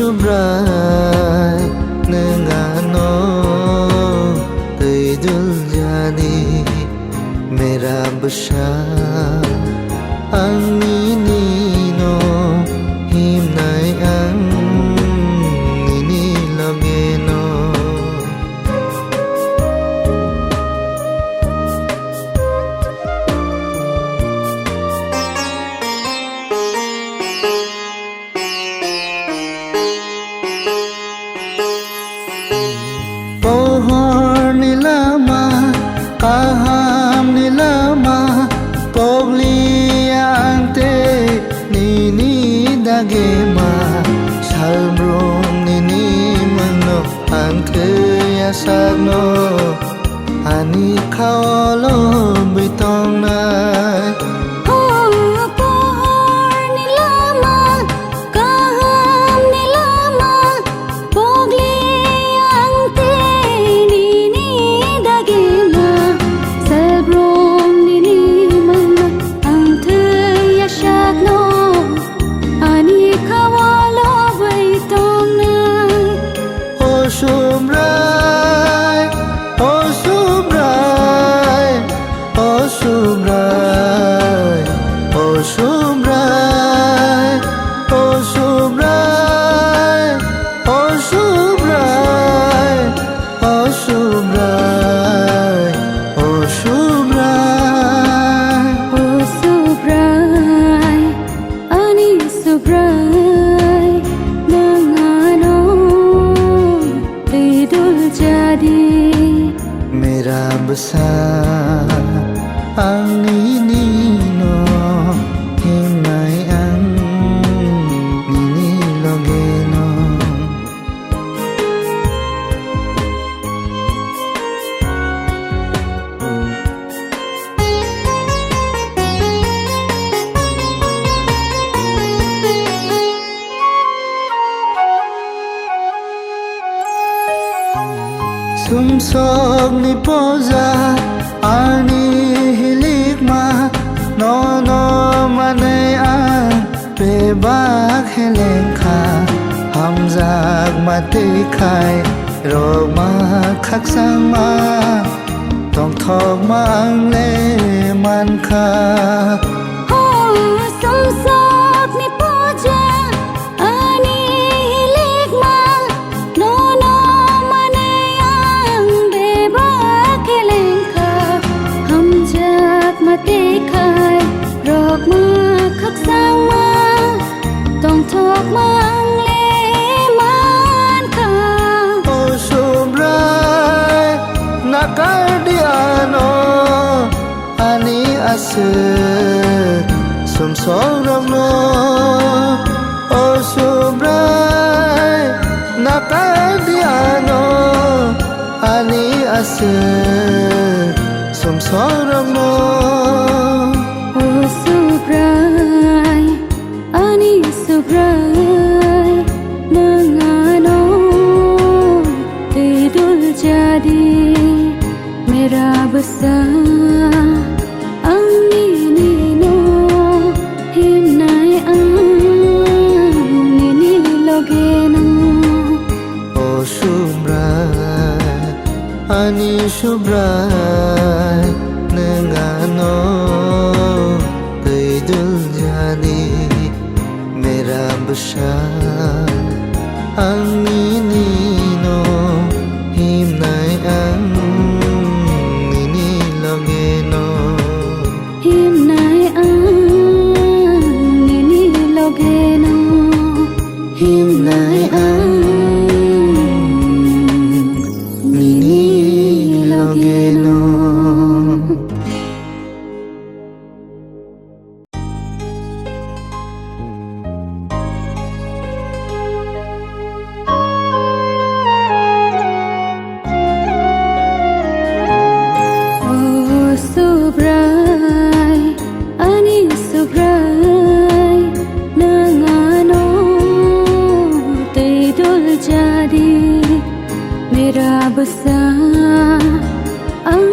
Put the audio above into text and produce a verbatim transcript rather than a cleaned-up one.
Subrai, nwng ano twi dul jadi, mera bwsa ang nini no himnai ang nini loge no. Pohor ni lama, kaham ni lama, pogli ang te nini dagema, salbrum nini mano ang te asakno. Ani khao lobwi tongnai. O pohor ni lama, kaham ni lama, pogli ang te nini dagima, salbrum nini mano ang te asakno. Ani khao lobwi tongnai. O Subrai, o Subrai, o Subrai, o Subrai, o Subrai, o Subrai, o Subrai, o Subrai. O Subrai. Ani Subrai, nwng ano twi dul jadi, mera bwsa ang nini no himnai ang nini loge no. Sumsokni poja ani hilikma, nono manwi ang bebak helengkha, hamjakma tei khai rokma khakchangma, tongthokma ang le mankha. O sumsokni poja ani hilikma, nono manwi ang bebak helengkha, hamjakma tei khai rokma khakchangma, tongthokma ang le mankha. O Subrai, nakar di ano ani aswk sumsok rokno. O Subrai, nakar di ano ani aswk sumsok rokno. O Subrai, ani Subrai, nwng ano twi dul jadi, mera bwsa ang nini no himnai ang nini loge no. O Subrai, ani Subrai, nwng ano twi dul jadi, mera bwsa ang nini no himnai ang nini loge no. Himnai ang nini loge no. Himnai ang nini loge no. O Subrai, ani Subrai, nwng ano twi dul jadi, mera bwsa ang